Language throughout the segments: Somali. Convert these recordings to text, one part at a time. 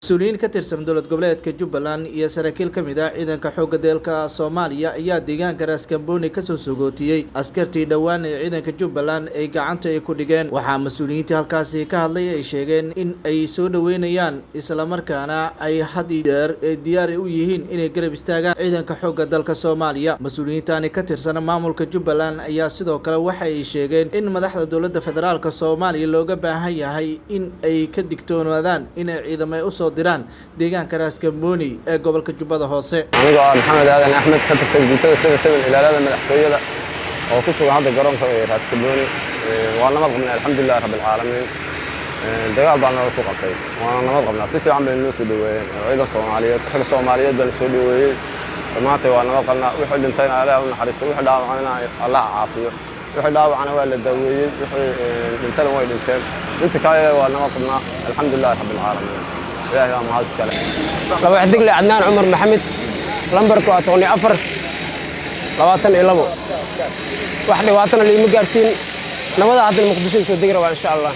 Mas-uuliyiin ka tirsan dowlad goboleedka Jubbaland iyo saraakiil ka mid ah ciidanka xoogga dalka Soomaaliya ayaa deegaanka Raaskambooni kasoo sogootiyey askartii dhowaan ee ciidanka Jubbaland ay gacanta ay ku dhigeen. Waxaa mas-uuliyiintii halkaasi ka hadlay ay sheegeen in ay soo dhoweynayaan islamarkaana ay had iyo jeer ay diyaar u yihiin inay garab istaagaan ciidanka xoogga dalka Soomaaliya. Mas-uuliyiintani ka tirsan maamulka Jubbaland ayaa sidoo kale waxa ay sheegeen in madaxda dowladda federaalka Soomaaliya looga baahan yahay in ay ka digtoonaadaan inay ciidamo ay usoo diraan deegaanka Raaskambooni ee gobolka Jubbada Hoose. Anigoo ah Maxamed Aadan Axmed, ka tirsan guutada 77 ilaalada madaxtooyada oo ku sugan hadda garoonka ee Raaskabooni, waa nabad qabnay, alxamdulilah rabbilcaalamiin. Dagaal baa nala ku qabtay, waana nabad qabnaa. Si fiican bay noo soo dhoweeyeen ciidan Soomaaliyeed, rag Soomaaliyeed baa la soo dhoweeyey. Maanta waa nabad qabnaa. Wixii dhintayna Allah u naxariisto, wixii dhaawacayna Allah caafiyo. Wixii dhaawacana waa la daaweeyey, wixii dhintana way dhinteen. Inta kale waa nabad qabnaa, alxamdulilah rabbilcaalamiin. Ilaahay baa mahad iskale. Laba xidigle Cadnaan Cumar Maxamed, lambarku waa 14 22. Wax dhibaatana liima gaarsiin. Nabada haddana Muqdisho soo degi rabaa, insha Allah.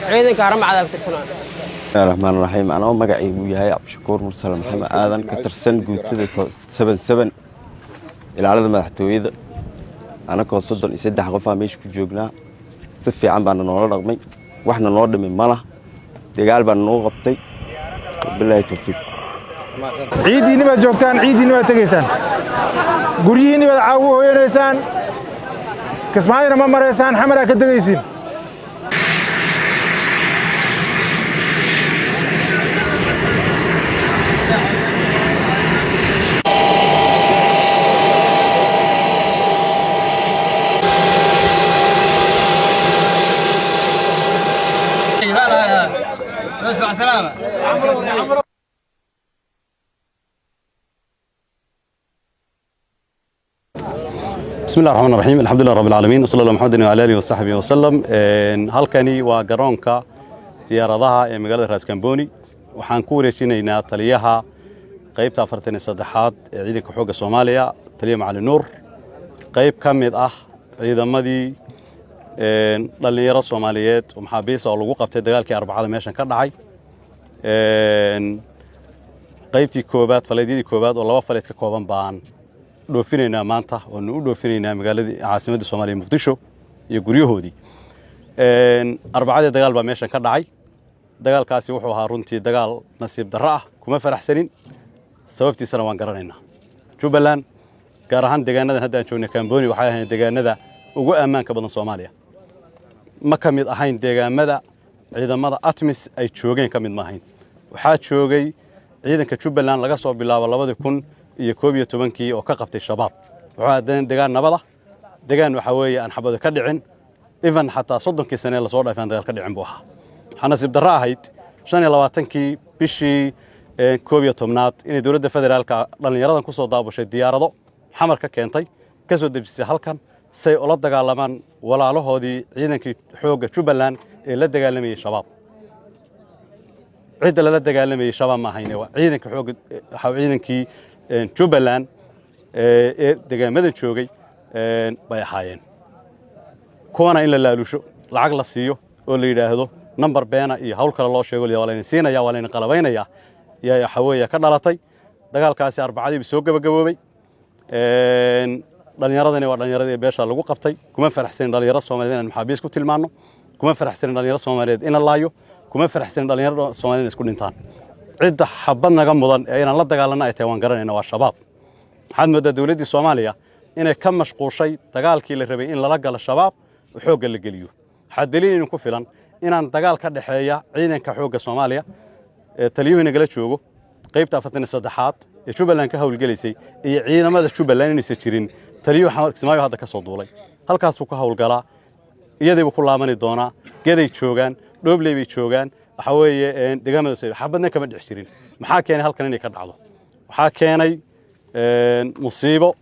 Ciidanka Haramcada ka tirsanaa. Bismillahi raxmaan raxiim. Anoo magacaygu yahay Cabdishakuur Mursal Maxamed Aadan, ka tirsan guutada 77 ilaalada madaxtooyada, anakoo 33 qofaa meesha ku joognaa. Si fiican baana noola dhaqmay, waxna noo dhimay malah. Dagaal baana noo qabtay. Wabilaahi towfiiq. Ciiddiinni baad joogtaan, ciiddiinni baad tegaysaan, guryihiinni baad caawu hooyanaysaan, Kismaayona ma maraysaan, Xamaraa ka degaysiin. لا لا، بس مع السلامة. بسم الله الرحمن الرحيم، الحمد لله رب العالمين، وصلى الله محمد وعلى اله وصحبه وسلم. Halkani waa garoonka diyaaradaha ee magaalada Raaskambooni. Waxaan ku wareejinaynaa taliyaha qaybta 43aad ee ciidanka xoogga Soomaaliya, taliya Macalin Nuur, qayb ka mid ah ciidamadii dhallinyaro Soomaaliyeed oo maxaabiisa oo lagu qabtay dagaalkii Arbacada meeshan ka dhacay. Qaybtii koobaad, falaydyadii koobaad oo laba falayd ka kooban baan dhoofinaynaa maanta, oonu u dhoofinaynaa magaaladii caasimadda Soomaaliya, Muqdisho, iyo guryahoodii. Arbacadii dagaal baa meeshan ka dhacay. Dagaalkaasi wuxuu ahaa runtii dagaal nasiib darro ah. Kuma faraxsanin, sababtiisana waan garanaynaa. Jubbaland, gaar ahaan deegaanadan hadda aan joognay, Kamboni, waxay ahayn deegaanada ugu ammaanka badan Soomaaliya. Ma ka mid ahayn deegaamada ciidamada ATMIS ay joogeen, ka mid ma ahayn. Waxaa joogay ciidanka Jubbaland laga soo bilaabo 2011-kii oo ka qabtay Shabaab. Wuxuu ahaa deegaan nabada, deegaan waxaa weeye aan xabado ka dhicin, even xataa 30-kii sane lasoo dhaafay aan dagaal ka dhicin buu ahaa. Waxaa nasiib darro ahayd 25-kii bishii 11aad inay dowladda federaalka dhallinyaradan ku soo daabushay diyaarado, Xamar ka keentay, ka soo dejisay halkan, say ula dagaalamaan walaalahoodii ciidankii xoogga Jubbaland ee la dagaalamayey Shabaab. Cidda lala dagaalamayey Shabaab ma ahayne, waa ciidanka xoogga, waxaa ciidankii Jubbaland ee degaamadan joogay bay ahaayeen. Kuwana in la laalusho, lacag la siiyo oo la yidhaahdo nambar beena iyo hawl kale loo sheego, waa layna siinaya, waa layna qalabaynayaa, yaa waxa weeye ka dhalatay. Dagaalkaasi Arbacadiiba soo gebagaboobay. Dhallinyaradani waa dhallinyaradii beesha lagu qabtay. Kuma faraxsanin dhallinyaro Soomaaliyeed inaan maxaabiis ku tilmaanno, kuma faraxsanin dhallinyaro Soomaaliyeed in la laayo, kuma faraxsanin dhallinyaro Soomaaliyeed in isku dhintaan. Cidda xabad naga mudan ee inaan la dagaalanno ay tahay waan garanayna, waa Shabaab. Waxaad mooddaa dowladdii Soomaaliya inay ka mashquushay dagaalkii la rabay in lala galo Shabaab oo xoogga la geliyo. Waxaa daliil ku filan inaan dagaal ka dhexeeya ciidanka xoogga Soomaaliya ee taliyuhu nagala joogo, qaybta 43aad ee Jubbaland ka howlgelaysay, iyo ciidamada Jubbaland inaysan jirin. Taliyuhu Kismaayo hadda ka soo duulay, halkaasuu ka howlgalaa, iyadiibu ku laabani doonaa. Geday joogaan, Dhoobley bay joogaan, waxaa weeye deegaamada xabadna kama dhex jirin. Maxaa keenay halkan inay ka dhacdo? Waxaa keenay musiibo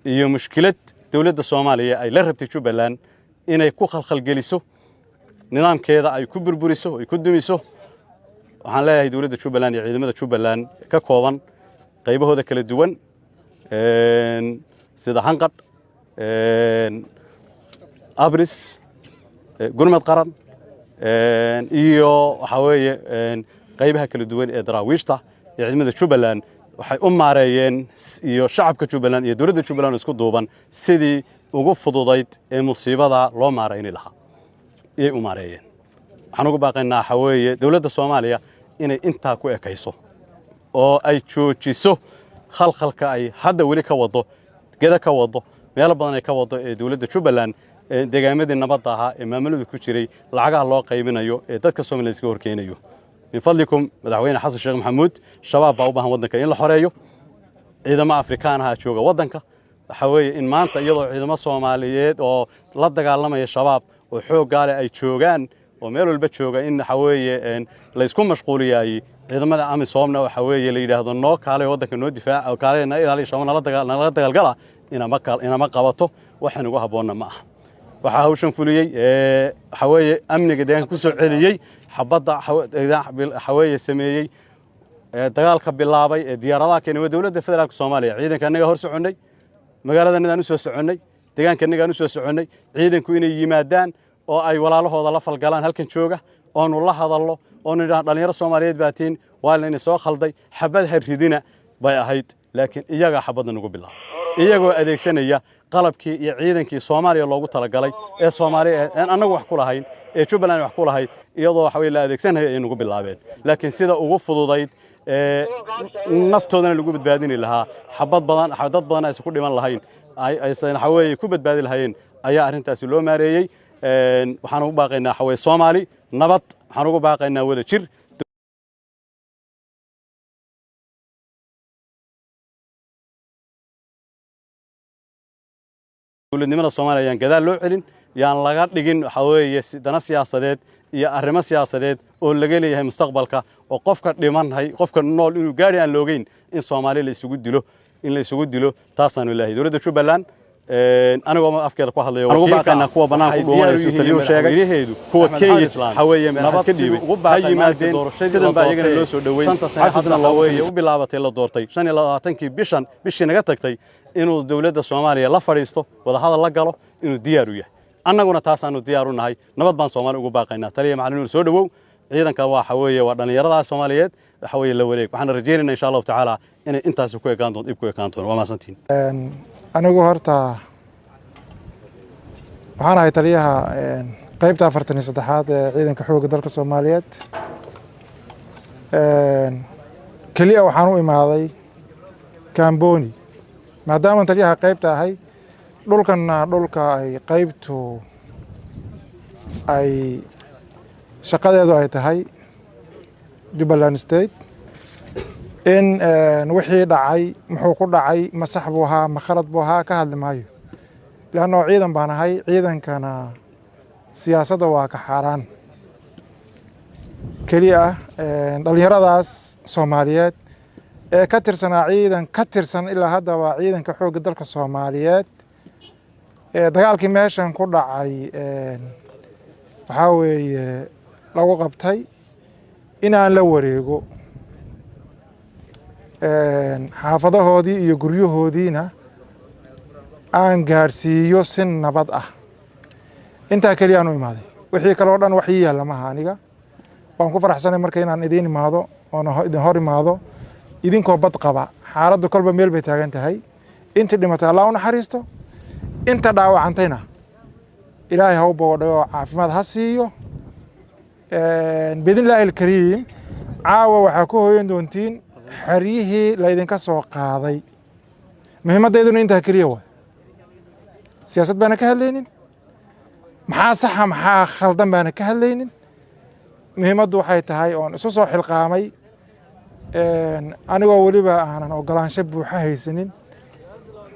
iyo mushkilad dowladda Soomaaliya ay la rabtay Jubbaland inay ku khalkhalgeliso nidaamkeeda, ay ku burburiso, ay ku dumiso. Waxaan leeyahay dowladda Jubbaland iyo ciidamada Jubbaland ka kooban qaybahooda kala duwan, sida Hanqadh, Abris, Gurmad Qaran iyo waxaa weeye Qaybaha kala duwan ee daraawiishta iyo ciidamada Jubbaland waxay u maareeyeen, iyo shacabka Jubbaland iyo dowladda Jubbaland isku duuban, sidii ugu fududayd ee musiibada loo maarayni lahaa iyay u maareeyeen. Waxaan ugu baaqaynaa waxaa weeye dowladda Soomaaliya inay intaa ku ekayso oo ay joojiso khalkhalka ay hadda weli ka waddo Gedo, ka waddo meelo badan ay ka waddo ee dowladda Jubbaland ee deegaamadii nabadda ahaa ee maamuladu ku jiray, lacagaha loo qaybinayo ee dadka Soomaaliya iska horkeenayo. Min fadlikum, Madaxweyne Xasan Sheekh Maxamuud, Shabaab baa u baahan waddanka in la xoreeyo. Ciidamo Afrikaan ahaa jooga waddanka. Waxaa weeye in maanta iyadoo ciidamo Soomaaliyeed oo la dagaalamaya Shabaab oo xooggaa leh ay joogaan oo meel walba jooga, in waxa weeye laysku mashquuliyaayey ciidamada AMISOMna, waxa weeye la yidhaahdo noo kaalay waddanka noo difaaca oo kaalay na ilaaliya, Shabaab nala dagaalgala, inama qabato. Waxaan ugu habboonna ma aha. Waxaa hawshan fuliyey, waxa weeye amniga deegaanka ku soo celiyey, xabadda waxa weeye sameeyey, dagaalka bilaabay ee diyaaradaha keenay waa dowladda federaalka Soomaaliya. Ciidanka annaga hor soconnay, magaalada annagaan u soo soconnay, deegaanka annagaan u soo soconnay. Ciidanku inay yimaadaan oo ay walaalahooda la falgalaan halkan jooga, oonu la hadallo, oonu nidhaahno dhalinyaro Soomaaliyeed baa tihiin, waa layna soo khalday, xabad ha ridina bay ahayd. Laakiin iyagaa xabadda nagu bilaabay, iyagoo adeegsanaya qalabkii iyo ciidankii Soomaaliya loogu talagalay ee Soomaaliya aan annagu wax ku lahayn ee Jubbaland wax ku lahayd, iyadoo waxa weye la adeegsanaya ay nagu bilaabeen. Laakiin sida ugu fududayd ee naftoodana lagu badbaadini lahaa, xabad badan dad badan aysan ku dhiman lahayn, aysan waxa weeye ku badbaadi lahayeen, ayaa arrintaasi loo maareeyey. Waxaan ugu baaqaynaa waxa weye Soomaali nabad, waxaan ugu baaqaynaa wada jir. Dowladnimada Soomaaliya yaan gadaal loo celin, yaan laga dhigin waxa weeye dana siyaasadeed iyo arrimo siyaasadeed oo laga leeyahay mustaqbalka, oo qofka dhimanhay, qofka nool inuu gaadhi aan loogeyn, in Soomaali la isugu dilo, in la isugu dilo. Taasaanu leeyahay dowladda Jubbaland anigoo afkeeda ku hadlayo. Ugu baaqaynaa kuwa banaanka ku dhuumanaya, siduu taliyuhu sheegay, kuwa Kenya waxa weeye meelahaas ka dhiibay, ha yimaadeen. Sidan baa iyagana loo soo dhoweyn, xafisna loo weeye u bilaabatay la doortay 25-kii bishan, bishii naga tagtay, inuu dowladda Soomaaliya la fadhiisto, wadahadal la galo, inuu diyaar u yahay. Annaguna taasaanu diyaar u nahay. Nabad baan Soomaali ugu baaqaynaa. Taliya Macallin Nuur, soo dhowow. Ciidanka waxa weeye waa dhallinyarada Soomaaliyeed, waxa weeye la wareeg. Waxaana rajaynaynaa insha Allahu tacaala inay intaasi ku ekaan doonto, ib ku ekaan doonto. Waa mahadsantihiin. Anigu horta waxaan ahay taliyaha qeybta 43aad ee ciidanka xoogga dalka Soomaaliyeed. Keliya waxaan u imaaday Kamboni maadaamaan taliyaha qeybta ahay, dhulkanna dhulka ay qeybtu ay shaqadeedu ay tahay Jubbaland State, in wixii dhacay muxuu ku dhacay, ma sax buu ahaa, ma khalad buu ahaa, ka hadli maayo, leanno ciidan baan ahay. Ciidankana siyaasadda waa ka xaaraan. Keliya ah dhallinyaradaas Soomaaliyeed ee ka tirsanaa ciidan ka tirsan ilaa hadda waa ciidanka xoogga dalka Soomaaliyeed ee dagaalkii meeshan ku dhacay waxaa weeye lagu qabtay, inaan la wareego xaafadahoodii iyo guryahoodiina aan gaadhsiiyo si nabad ah. Intaa keliyaan u imaaday, wixii kale oo dhan wax ii yaalla maha. Aniga waan ku faraxsanay marka inaan idiin imaado oona idin hor imaado idinkoo bad qaba. Xaaladdu kolba meel bay taagan tahay. Intii dhimatay Allah u naxariisto, inta dhaawacantayna Ilaahay ha u bogodhayo oo caafimaad ha siiyo. Biidni Illaahi alkariim, caawa waxaa ku hoyan doontiin xeryihii laydinka soo qaaday. Muhiimaddayduna intaa keliya waay. Siyaasad baana ka hadlaynin, maxaa saxa maxaa khaldan baana ka hadlaynin. Muhiimaddu waxay tahay oon isu soo xilqaamay, anigoo weliba aanan ogolaansho buuxa haysanin,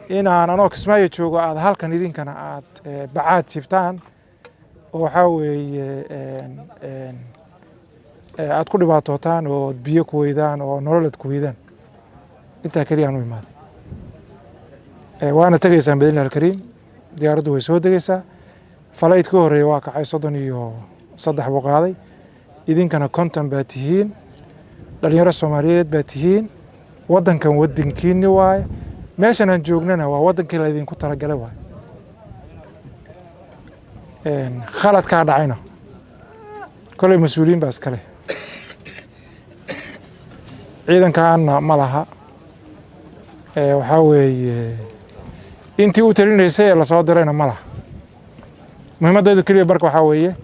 inaan anoo Kismaayo joogo aad halkan idinkana aad bacaad jiftaan oo waxaa weeye aad ku dhibaatootaan oo biyo ku weydaan oo nolol aad ku weydaan. Intaa keliya aan u imaaday. Waana tegaysaan biidnillahi alkariim. Diyaaraddu way soo degeysaa. Flight ka horreeya waa kacay, 33 buu qaaday. Idinkana 50 baa tihiin, dhalinyaro Soomaaliyeed baa tihiin. Waddankan waddankiinni waaye, meeshan aan joognana waa waddankii laydinku talagalay waaye. Khaladkaa dhacayna koley mas-uuliyiin baa iskale. Ciidankaana ma laha. Waxaa weeye intii u talinaysay ee lasoo dirayna ma laha. Muhiimaddaydu keliya marka waxaa weeye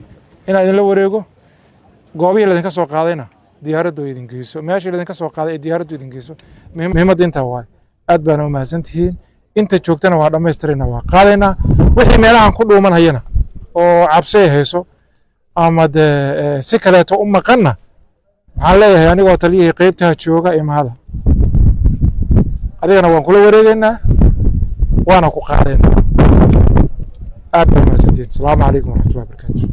inaan idinla wareego goobihii laydinka soo qaadayna diyaaraddu idin geyso, meeshii laydinka soo qaaday ee diyaaraddu idin geyso. Muhiimadda intaa waaye. Aad baana u mahadsantihiin. Inta joogtana waa dhammaystirayna, waa qaadaynaa. Wixii meelahan ku dhuumanayana oo cabsi ay hayso ama dee si kaleeto u maqanna, waxaan leeyahay anigoo taliyihii qeybtaha jooga, imaada. Adigana waan kula wareegaynaa, waana ku qaadaynaa. Aad baa mahadsantihiin. Asalaamu calaykum waraxmatullahi wabarakaatu.